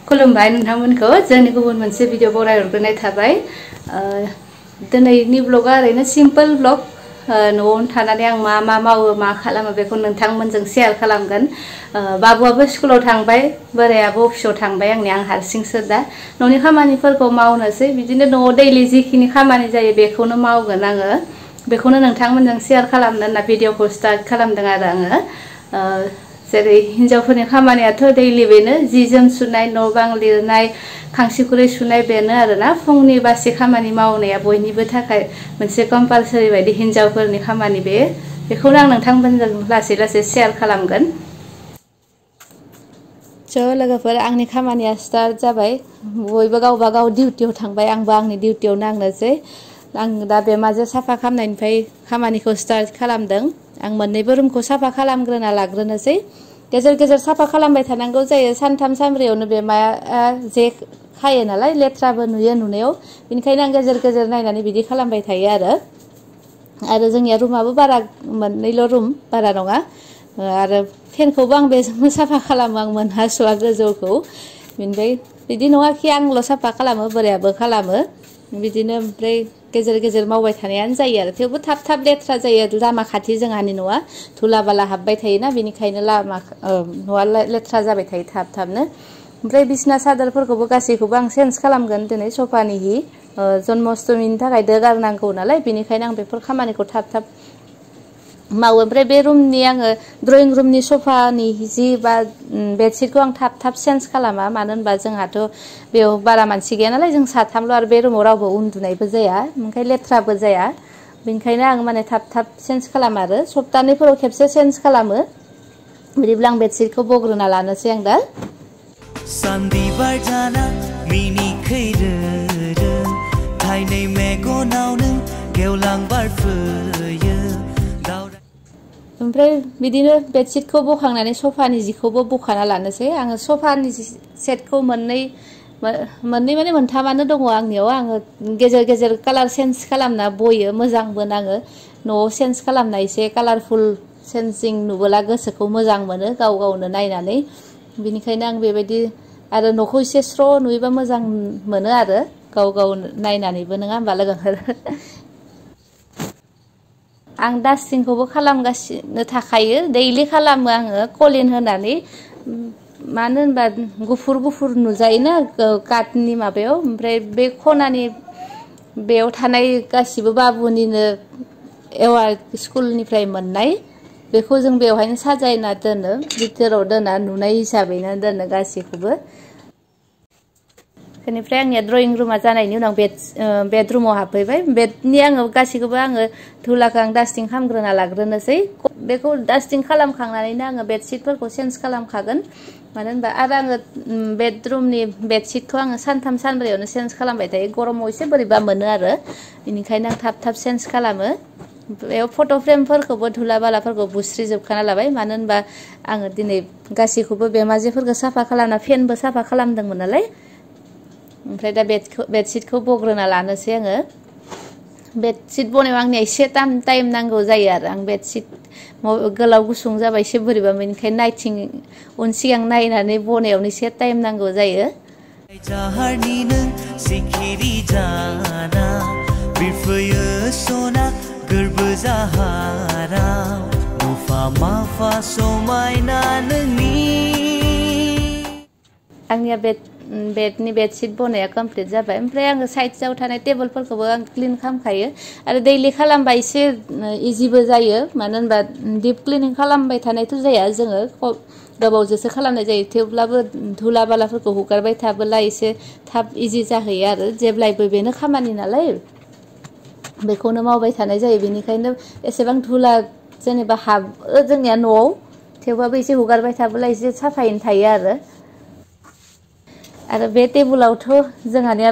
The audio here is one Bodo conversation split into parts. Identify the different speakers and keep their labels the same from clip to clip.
Speaker 1: खुलुमबाय नोंथांमोनखौ जोंनि गुबुन मोनसे भिडिअ बरायहरग्रोनाय थाबाय। दिनैनि ब्लगा ओरैनो सिम्पोल ब्लग। न'आवनो थानानै आं मा मावो मा खालामो बेखौ नोंथांमोनजों शेयार खालामगोन। बाबुआबो स्कुलाव थांबाय, बोरायाबो अफिसाव थांबाय, आं हारसिंसो दा न'नि खामानिफोरखौ मावनोसै। बिदिनो न'आव दैलि जिखिनि खामानि जायो बेखौनो मावगोन आङो। बेखौनो नोंथांमोनजों शेयार खालामनो होनना भिडिअखौ स्टार्ट खालामदों आरो आङो। जेरै हिन्जावफोरनि खामानियाथ' दैलि बेनो जि जोम सुनाय, न' बां लिरनाय, खांसि खुरै सुनाय बेनो आरोना। फुंनि बासि खामानि मावनाया बयनिबो थाखाय मोनसे कम्पालसरि बायदि हिन्जावफोरनि खामानि बेखौनो आं नोंथांमोनजों लासै लासै शेयार खालामगोन। लोगोफोर, आंनि खामानिया स्टार्ट जाबाय। बयबो गावबा गाव डिउटियाव थांबाय, आंबो आंनि डिउटियाव नांनोसै। आं दा बेमाजों साफा खालामनायनिफ्राय खामानिखौ स्टार्ट खालामदों। आं मोननैबो रुमखौ साफा खालामग्रोना लाग्रोनोसै। गेजेर गेजेर साफा खालामबाय थानांगौ जायो। सानथाम सानब्रैयावनो बेमाया जे खायो नालाय, लेथ्राबो नुयो नुनायाव। बेनिखायनो आं गेजेर गेजेर नायनानै बिदि खालामबाय थायो आरो जोंनिया रुमाबो बारा मोननैल' रुम, बारा नङा। आरो फेनखौबो आं बेजोंनो साफा खालामो, आं मोनहास'आ गोजौखौ। बेनिफ्राय बिदि नङाखि आंल' साफा खालामो, बोरायाबो खालामो। बिदिनो ओमफ्राय गेजेर गेजेर मावबाय थानायानो जायो आरो। थेवबो थाब थाब लेथ्रा जायो। लामा खाथि जोंहानि न'आ, धुला बाला हाबबाय थायोना, बेनिखायनो न'आ लेथ्रा जाबाय थायो थाब थाबनो। ओमफ्राय बिसना सादोरफोरखौबो गासैखौबो आं चेन्ज खालामगोन दिनै। सफानि हि जन्माष्टमीनि थाखाय दो गारनांगौ नालाय, बेनिखायनो आं बेफोर खामानिखौ थाब थाब मावो। ओमफ्राय बे रुमनि आङो ड्रयिं रुमनि सफानि जि बा बेडशिटखौ आं थाब थाब चेन्ज खालामा। मानो होनबा जोंहाथ' बेयाव बारा मानसि गैया नालाय, जों साथामल', आरो बे रुमाव रावबो उन्दुनायबो जाया, ओंखायनो लेथ्राबो जाया। बेनिखायनो आं माने थाब थाब चेन्ज खालामो आरो सप्तानैफोराव खेबसे चेन्ज खालामो। बिदिब्ला आं बेडशिटखौ बग्रोना लानोसै आं दा।
Speaker 2: सानबिबार जाना मिनिखैरो थाइनै मेगनावनो गेवलां बारफैयो।
Speaker 1: ओमफ्राय बिदिनो बेडशिटखौ बखांनानै सफानि जिखौबो बखाना लानोसै। आङो सफानि सेटखौ मोननै माने मोनथामानो दङ आंनियाव। आङो गेजेर गेजेर कालार चेन्ज खालामना बयो, मोजांबो नाङो। न'आव चेन्ज खालामना एसे कालारफुल चेन्जिं नुबोला गोसोखौ मोजां मोनो, गाव गावनो नायनानै। बिनिखायनो आं बेबायदि, आरो न'खौ एसे स्र' नुयोबा मोजां मोनो आरो गाव गाव नायनानैबो, नङा होमबा लोगोफोर? आं डास्टिंखौबो खालामगासिनो थाखायो, दैलि खालामो आङो कलिन होनानै। मानो होनबा गुफुर गुफुर नुजायोना काटनि माबायाव। ओमफ्राय बे खनानि बेयाव थानाय गासिबो बाबुनिनो एवार्ड स्कुलनिफ्राय मोननाय, बेखौ जों बेवहायनो साजायना दोनो, भितोराव दोना, नुनाय हिसाबैनो दोनो गासैखौबो। बेनिफ्राय आंनिया ड्रयिं रुमा जानायनि उनाव बेडरुमाव हाबफैबाय। बेडनि आङो गासैखौबो धुलाखौ आं डास्टिं खालामग्रोना लाग्रोनोसै। बेखौ डास्टिं खालामखांनानैनो आङो बेडशिटफोरखौ चेन्ज खालामखागोन। मानो होनबा आरो आङो बेडरुमनि बेडशिटखौ आङो सानथाम सानब्रैयावनो चेन्ज खालामबाय थायो। गरमाव एसे बोरैबा मोनो आरो, बेनिखायनो आं थाब थाब चेन्ज खालामो। बेयाव फट' फ्रेमफोरखौबो धुला बालाफोरखौ बुस्रिजोबखाना लाबाय। मानो होनबा आङो दिनै गासैखौबो बेमाजिफोरखौ साफा खालामना, फेनबो साफा खालामदोंमोन नालाय। ओमफ्राय दा बेडशिटखौ बग्रोना लानोसै आङो। बेडशिट बनायाव आंनिया एसे टाइम नांगौ जायो आरो। आं बेडशिट गोलाव गुसुं जाबा एसे बोरैबा, बेनिखायनो उन सिगां नायनानै बनायावनो एसे टाइम नांगौ जायो।
Speaker 2: जाहारनिनो सिखिरि जाना बिरफैयो सना गोरबो जाहाराव, मुफा माफा समायना नोंनि।
Speaker 1: आंनिया बेडनि बेडशिट बनाया कमप्लिट जाबाय। ओमफ्राय आङो साइडआव थानाय टेबोलफोरखौबो आं क्लिन खालामखायो। आरो दैलि खालामबा एसे इजिबो जायो। मानो होनबा डिप क्लिनिं खालामबाय थानायथ' जाया, जोङो गोबावजोंसो खालामनाय जायो। थेवब्लाबो धुला बालाफोरखौ हुगारबाय थाबोला एसे थाब इजि जाहैयो आरो। जेब्लायबो बेनो खामानि नालाय, बेखौनो मावबाय थानाय जायो। बेनिखायनो एसेबां धुला जेनेबा हाबो जोंनिया न'आव, थेवबाबो एसे हुगारबाय थाबोला एसे साफायैनो थायो आरो बे टेबोलावथ' जोंहानिया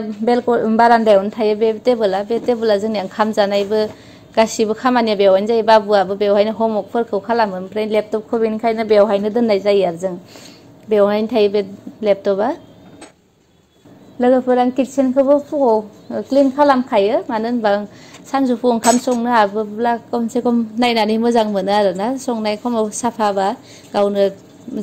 Speaker 1: बारान्दायावनो थायो बे टेबोला जोंनिया ओंखाम जानायबो गासिबो खामानिया बेवहायनो जायो। बाबुआबो बेवहायनो हमवर्कफोरखौ खालामो। ओमफ्राय लेपटपखौ बेनिखायनो बेवहायनो दोननाय जायो आरो जों बेवहायनो थायो बे लेपटपा। लोगोफोर, आं किटचेनखौबो फुङाव क्लिन खालामखायो। मानो होनबा सानजौफु ओंखाम संनो हाबोब्ला खमसे खम नायनानै मोजां मोनो आरोना। संनाय समाव साफाबा गावनो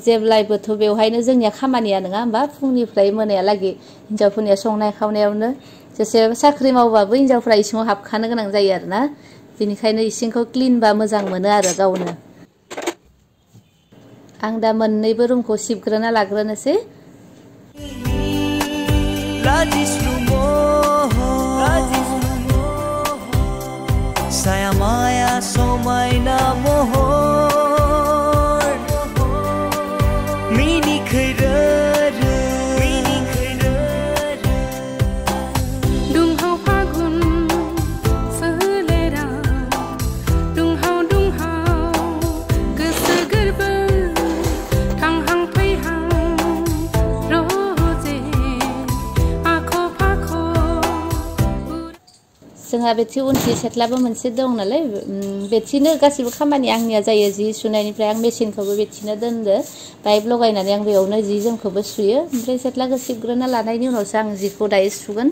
Speaker 1: जेब्लायबोथ' बेवहायनो जोंनिया खामानिया नङा होमबा फुंनिफ्राय मोनायालागै हिनजावफोरनिया संनाय खावनायावनो जेसे साख्रि मावबाबो हिनजावफ्रा इसिङाव हाबखानो गोनां जायो आरोना बेनिखायनो इसिंखौ क्लिनबा मोजां मोनो आरो गावनो आं दा मोननैबो रुमखौ सिबग्रोना लाग्रोनोसै
Speaker 2: Saya maya समायना महर मिनि खैरो
Speaker 3: दुंहाव फागुन सोलेरा दुंहाव गोसो गोरबो थांहां फैहां रोजे आख' फाख'
Speaker 1: जोंहा बेथि उनथि सेथ्लाबो मोनसे दं नालाय बेथिनो गासिबो खामानि आंनिया जायो जि सुनायनिफ्राय आं मेसिनखौबो बेथिनो दोनदो पाइप लगायनानै आं बेयावनो जि जोमखौबो सुयो ओमफ्राय सेथ्लाखौ सिबग्रोना लानायनि उनावसो आं जिखौ दायो सुगोन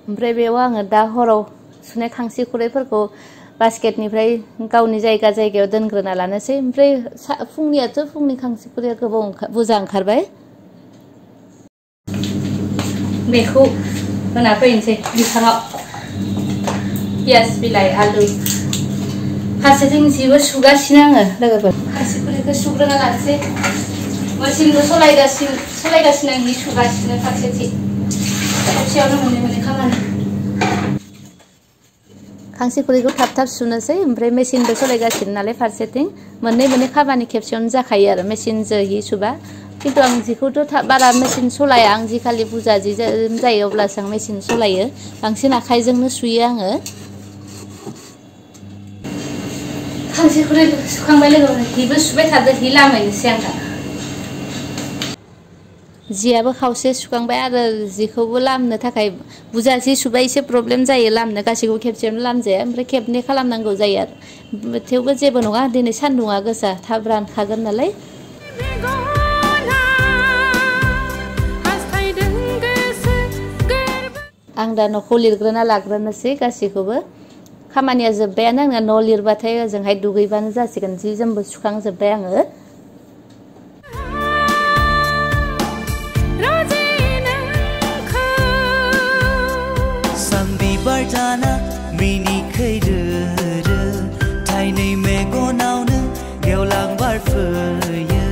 Speaker 1: ओमफ्राय बेयाव आङो दा हराव सुनाय खांसि खुरैफोरखौ बास्केटनिफ्राय गावनि जायगायाव दोनग्रोना लानोसै ओमफ्राय फुंनियाथ' फुंनि खांसि खुरैया गोबाव बुरजा ओंखारबाय बेखौ होना फैनोसै बिफाङाव पियास बिलाइ आलु फारसेथिं जिबो सुगासिनो आङो लोगोफोर खांसि खुरैखौ सुग्रोना लानोसै मेसिनबो सलायगासिनो आं जि सुगासिनो फारसेथिं खेबसेयावनो मोननै खामानि खांसि खुरैखौ थाब सुनोसै ओमफ्राय मेसिनबो सलायगासिनो नालाय फारसेथिं मोननै खामानि खेबसेयावनो जाखायो आरो मेसिनजों हि सुबा किन्तु आं जिखौथ' बारा मेसिन सलाया आं जि खालि बुरजा जि जायो अब्लासो आं मेसिन सलायो बांसिन आखाइजोंनो सुयो आङो खांसि खुरै सुखांबाय लोगोफोर हिबो सुबाय थादो हि लामहैनोसै आं दा जियाबो खावसे सुखांबाय आरो जिखौबो लामनो थाखाय बुरजा जि सुबा एसे प्रब्लेम जायो लामनो गासैखौबो खेबसेयावनो लामजाया ओमफ्राय खेबनै खालामनांगौ जायो आरो थेवबो जेबो नङा दिनै सान्दुङा गोसा थाब रानखागोन नालाय आं दा न'खौ लिरग्रोना लाग्रोनोसै गासैखौबो खामानिया जोब्बायानो आंना न' लिरबाथाय ओजोंहाय दुगैबानो जासिगोन जि जोमबो सुखांजोब्बाय आङो
Speaker 2: सानबिबार जाना मिनि खैरो थाइनै मेगनावनो गेवलां बारफैयो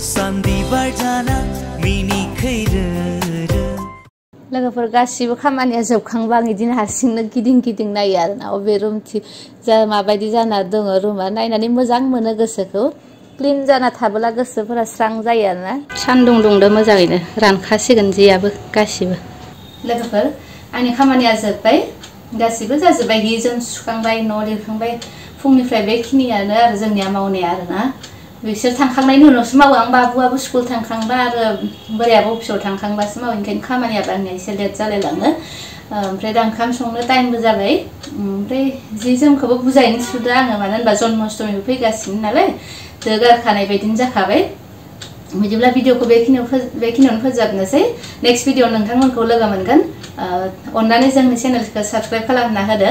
Speaker 2: सानबिबार जाना मिनि खैरो
Speaker 1: लोगोफोर गासिबो खामानिया जोबखांबा आं इदिनो हारसिंनो गिदिं नायो आरोना अबे रुमथि माबायदि जाना दङ रुमा नायनानै मोजां मोनो गोसोखौ क्लिन जाना थाबोला गोसोफोरा स्रां जायो आरोना सान्दुं दुंदो मोजाङैनो रानखासिगोन जियाबो गासिबो लोगोफोर आंनि खामानिया जोब्बाय गासिबो जाजोब्बाय हि जोम सुखांबाय न' लिरखांबाय फुंनिफ्राय बेखिनियानो आरो जोंनिया मावनाया आरोना बिसोर थांखांनायनि उनावसो मावो आं बाबुआबो स्कुल थांखांबा आरो बोरायाबो अफिसाव थांखांबासो मावो ओंखायनो खामानियाबो आंनिया एसे लेट जालायलाङो ओमफ्राय दा ओंखाम संनो टाइमबो जाबाय ओमफ्राय जि जोमखौबो बुजायैनो सुदो आङो मानो होनबा जन्माष्टमिबो फैगासिनो नालाय दो गारखानाय बायदिनो जाखाबाय बिदिब्ला भिडिअखौ बेखिनियावनो फोजोबनोसै नेक्स्ट भिडिअ नोंथांमोनखौ लोगो मोनगोन अननानै जोंनि चेनेलखौ साबस्क्राइब खालामना होदो